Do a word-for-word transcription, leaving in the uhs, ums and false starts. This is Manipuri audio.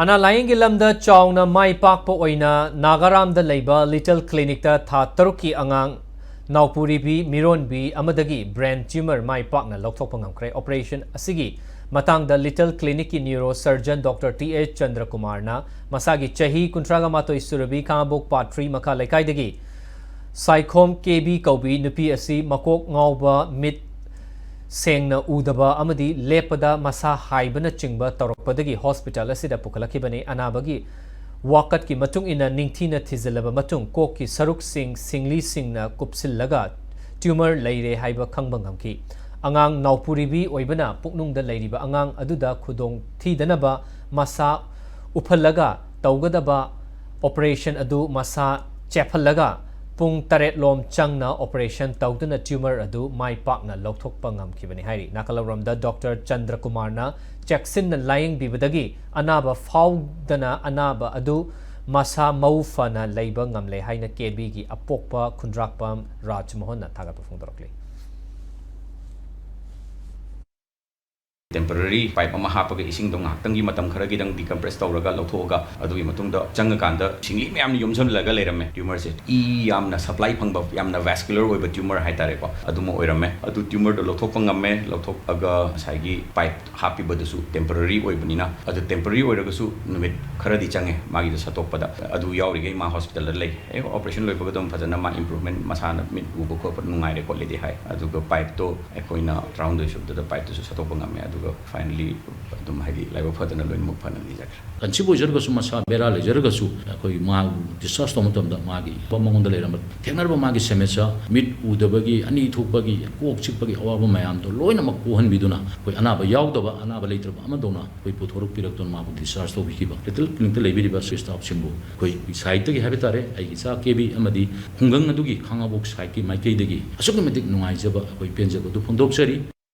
ꯑꯅꯥ ꯂꯥꯌꯦꯡꯒꯤ ꯂꯝꯗ ꯆꯥꯎꯅ ꯃꯥꯏ ꯄꯥꯛꯄ ꯑꯣꯏꯅ ꯅꯥꯒꯥꯔꯥꯝꯗ ꯂꯩꯕ ꯂꯤꯇꯜ ꯀ꯭ꯂꯤꯅꯤꯛꯇ ꯊꯥ ꯇꯔꯨꯛꯀꯤ ꯑꯉꯥꯡ ꯅꯥꯎꯄꯨꯔꯤꯕꯤ ꯃꯤꯔꯣꯟꯕꯤ ꯑꯃꯗꯒꯤ ꯕ꯭ꯔꯦꯟ ꯇ꯭ꯌꯨꯃꯔ ꯃꯥꯏ ꯄꯥꯛꯅ ꯂꯧꯊꯣꯛꯄ ꯉꯝꯈ꯭ꯔꯦ꯫ ꯑꯣꯄꯔꯦꯁꯟ ꯑꯁꯤꯒꯤ ꯃꯇꯥꯡꯗ ꯂꯤꯇꯜ ꯀ꯭ꯂꯤꯅꯤꯛꯀꯤ neurosurgeon doctor T H ꯆꯟꯗ꯭ꯔꯀꯨꯃꯥꯔꯅ ꯃꯁꯥꯒꯤ ꯆꯍꯤ ꯀꯨꯟꯊ꯭ꯔꯥꯒ ꯃꯥꯊꯣꯏ ꯁꯨꯔꯕꯤ ꯈꯥꯉꯕꯣꯛ ꯄꯥꯠ ꯊ꯭ꯔꯤ ꯃꯈꯥ ꯂꯩꯀꯥꯏꯗꯒꯤ ꯁꯥꯏꯈꯣꯝ ꯀꯦ ꯕꯤ ꯀꯧꯕꯤ ꯅꯨꯄꯤ ꯑꯁꯤ ꯃꯀꯣꯛ ꯉꯥꯎꯕ, ꯃꯤꯠ ꯁꯦꯡꯅ ꯎꯗꯕ ꯑꯃꯗꯤ ꯂꯦꯞꯄꯗ ꯃꯁꯥ ꯍꯥꯏꯕꯅꯆꯤꯡꯕ ꯇꯧꯔꯛꯄꯗꯒꯤ ꯍꯣꯁꯄꯤꯇꯥꯜ ꯑꯁꯤꯗ ꯄꯨꯈꯠꯂꯛꯈꯤꯕꯅꯤ꯫ ꯑꯅꯥꯕꯒꯤ ꯋꯥꯀꯠꯀꯤ ꯃꯇꯨꯡ ꯏꯟꯅ ꯅꯤꯡꯊꯤꯅ ꯊꯤꯖꯤꯜꯂꯕ ꯃꯇꯨꯡ ꯀꯣꯛꯀꯤ ꯁꯔꯨꯛꯁꯤꯡ ꯁꯤꯡꯂꯤꯁꯤꯡꯅ ꯀꯨꯞꯁꯤꯜꯂꯒ ꯇ꯭ꯌꯨꯃꯔ ꯂꯩꯔꯦ ꯍꯥꯏꯕ ꯈꯪꯕ ꯉꯝꯈꯤ꯫ ꯑꯉꯥꯡ ꯅꯥꯎꯄꯨꯔꯤꯕꯤ ꯑꯣꯏꯕꯅ ꯄꯨꯛꯅꯨꯡꯗ ꯂꯩꯔꯤꯕ ꯑꯉꯥꯡ ꯑꯗꯨꯗ ꯈꯨꯗꯣꯡ ꯊꯤꯗꯅꯕ ꯃꯁꯥ ꯎꯞꯍꯜꯂꯒ ꯇꯧꯒꯗꯕ ꯑꯣꯄꯔꯦꯁꯟ ꯑꯗꯨ ꯃꯁꯥ ꯆꯦꯞꯍꯜꯂꯒ ꯄꯨꯡ ꯇꯔꯦꯠ ꯂꯣꯝ ꯆꯪꯅ ꯑꯣꯄꯔꯦꯁꯟ ꯇꯧꯗꯨꯅ ꯇ꯭ꯌꯨꯃꯔ ꯑꯗꯨ ꯃꯥꯏ ꯄꯥꯛꯅ ꯂꯧꯊꯣꯛꯄ ꯉꯝꯈꯤꯕꯅꯤ ꯍꯥꯏꯔꯤ꯫ ꯅꯥꯀꯜ ꯑꯃꯔꯣꯝꯗ ꯗꯣꯛꯇꯔ ꯆꯟꯗ꯭ꯔꯀꯨꯃꯥꯔꯅ ꯆꯦꯛꯁꯤꯟꯅ ꯂꯥꯌꯦꯡꯕꯤꯕꯗꯒꯤ ꯑꯅꯥꯕ ꯐꯥꯎꯗꯅ ꯑꯅꯥꯕ ꯑꯗꯨ ꯃꯁꯥ ꯃꯎ ꯐꯅ ꯂꯩꯕ ꯉꯝꯂꯦ ꯍꯥꯏꯅ ꯀꯦ ꯕꯤꯒꯤ ꯑꯄꯣꯛꯄ ꯈꯨꯟꯗ꯭ꯔꯥꯛꯄꯝ ꯔꯥꯖꯃꯣꯍꯟꯅ ꯊꯥꯒꯠꯄ ꯐꯣꯡꯗꯣꯔꯛꯂꯤ꯫ ꯇꯦꯝꯄꯔꯔꯤ ꯄꯥꯏꯞ ꯑꯃ ꯍꯥꯞꯄꯒ ꯏꯁꯤꯡꯗꯣ ꯉꯥꯏꯍꯥꯛꯇꯪꯒꯤ ꯃꯇꯝ ꯈꯔꯒꯤꯗꯪ ꯗꯤꯀꯝꯄ꯭ꯔꯦꯁ ꯇꯧꯔꯒ ꯂꯧꯊꯣꯛꯑꯒ, ꯑꯗꯨꯒꯤ ꯃꯇꯨꯡꯗ ꯆꯪꯉꯀꯥꯟꯗ ꯁꯤꯡꯂꯤ ꯃꯌꯥꯝꯅ ꯌꯣꯝꯁꯤꯜꯂꯒ ꯂꯩꯔꯝꯃꯦ꯫ ꯇ꯭ꯌꯨꯃꯔꯁꯦ ꯏ ꯌꯥꯝꯅ ꯁꯄ꯭ꯂꯥꯏ ꯐꯪꯕ, ꯌꯥꯝꯅ ꯚꯦꯁꯀꯨꯂꯔ ꯑꯣꯏꯕ ꯇ꯭ꯌꯨꯃꯔ ꯍꯥꯏꯇꯥꯔꯦꯀꯣ, ꯑꯗꯨꯃ ꯑꯣꯏꯔꯝꯃꯦ꯫ ꯑꯗꯨ ꯇ꯭ꯌꯨꯃꯔꯗꯣ ꯂꯧꯊꯣꯛꯄ ꯉꯝꯃꯦ꯫ ꯂꯧꯊꯣꯛꯑꯒ ꯉꯁꯥꯏꯒꯤ ꯄꯥꯏꯞ ꯍꯥꯞꯄꯤꯕꯗꯨꯁꯨ ꯇꯦꯝꯄꯔꯔꯤ ꯑꯣꯏꯕꯅꯤꯅ, ꯑꯗꯨ ꯇꯦꯝꯄꯔꯔꯤ ꯑꯣꯏꯔꯒꯁꯨ ꯅꯨꯃꯤꯠ ꯈꯔꯗꯤ ꯆꯪꯉꯦ ꯃꯥꯒꯤꯗꯣ ꯁꯠꯇꯣꯛꯄꯗ꯫ ꯑꯗꯨ ꯌꯥꯎꯔꯤꯈꯩ ꯃꯥ ꯍꯣꯁꯄꯤꯇꯥꯜꯗ ꯂꯩ꯫ ꯑꯦ, ꯑꯣꯄꯔꯦꯁꯟ ꯂꯣꯏꯕꯒ ꯑꯗꯨꯝ ꯐꯖꯅ ꯃꯥ ꯏꯝꯄ꯭ꯔꯨꯚꯃꯦꯟ, ꯃꯁꯥꯅ ꯃꯤꯠ ꯎꯕ ꯈꯣꯠꯄ ꯅꯨꯡꯉꯥꯏꯔꯦ ꯈꯣꯠꯂꯦꯗꯤ ꯍꯥꯏ꯫ ꯑꯗꯨꯒ ꯄꯥꯏꯞꯇꯣ ꯑꯩꯈꯣꯏꯅ ꯇꯔꯥꯍꯨꯝꯗꯣꯏ ꯁꯨꯕꯗꯨꯗ ꯄꯥꯏꯞꯇꯨꯁꯨ ꯁꯠꯇꯣꯛꯄ ꯉꯝꯃꯦ꯫ ꯑꯗꯨꯒ ꯐꯥꯏꯅꯦꯜꯂꯤ ꯑꯗꯨꯝ, ꯍꯥꯏꯗꯤ, ꯂꯥꯏꯕꯛ ꯐꯗꯅ ꯂꯣꯏꯅꯃꯛ ꯐꯅ ꯂꯩꯖꯈ꯭ꯔꯦ꯫ ꯀꯟꯁꯤꯞ ꯑꯣꯏꯖꯔꯒꯁꯨ, ꯃꯁꯥ ꯕꯦꯔꯥ ꯂꯩꯖꯔꯒꯁꯨ, ꯑꯩꯈꯣꯏ ꯃꯥ ꯗꯤꯁꯆꯥꯔꯖ ꯇꯧꯕ ꯃꯇꯝꯗ ꯃꯥꯒꯤ ꯃꯉꯣꯟꯗ ꯂꯩꯔꯝꯕ ꯊꯦꯡꯅꯔꯕ ꯃꯥꯒꯤ ꯁꯃꯁ꯭ꯌꯥ, ꯃꯤꯠ ꯎꯗꯕꯒꯤ, ꯑꯅꯤ ꯊꯣꯛꯄꯒꯤ, ꯀꯣꯛ ꯆꯤꯛꯄꯒꯤ ꯑꯋꯥꯕ ꯃꯌꯥꯝꯗꯣ ꯂꯣꯏꯅꯃꯛ ꯀꯣꯛꯍꯟꯕꯤꯗꯨꯅ, ꯑꯩꯈꯣꯏ ꯑꯅꯥꯕ ꯌꯥꯎꯗꯕ, ꯑꯅꯥꯕ ꯂꯩꯇ꯭ꯔꯕ ꯑꯃꯗꯧꯅ ꯑꯩꯈꯣꯏ ꯄꯨꯊꯣꯔꯛꯄꯤꯔꯛꯇꯨꯅ ꯃꯥꯕꯨ ꯗꯤꯁꯆꯥꯔꯖ ꯇꯧꯕꯤꯈꯤꯕ꯫ ꯂꯤꯇꯜ ꯀ꯭ꯂꯤꯅꯤꯛꯇ ꯂꯩꯕꯤꯔꯤꯕ ꯁ꯭ꯇꯥꯐꯁꯤꯡꯕꯨ ꯑꯩꯈꯣꯏ ꯁꯥꯏꯠꯇꯒꯤ ꯍꯥꯏꯕ ꯇꯥꯔꯦ, ꯑꯩꯒꯤ ꯏꯆꯥ ꯀꯦ ꯕꯤ ꯑꯃꯗꯤ ꯈꯨꯡꯒꯪ ꯑꯗꯨꯒꯤ ꯈꯥꯉꯕꯣꯛ ꯁꯥꯏꯠꯀꯤ ꯃꯥꯏꯀꯩꯗꯒꯤ ꯑꯁꯨꯛꯀꯤ ꯃꯇꯤꯛ ꯅꯨꯡꯉꯥꯏꯖꯕ, ꯑꯩꯈꯣꯏ ꯄꯦꯟꯖꯕꯗꯨ ꯐꯣꯡꯗꯣꯛꯆꯔꯤ꯫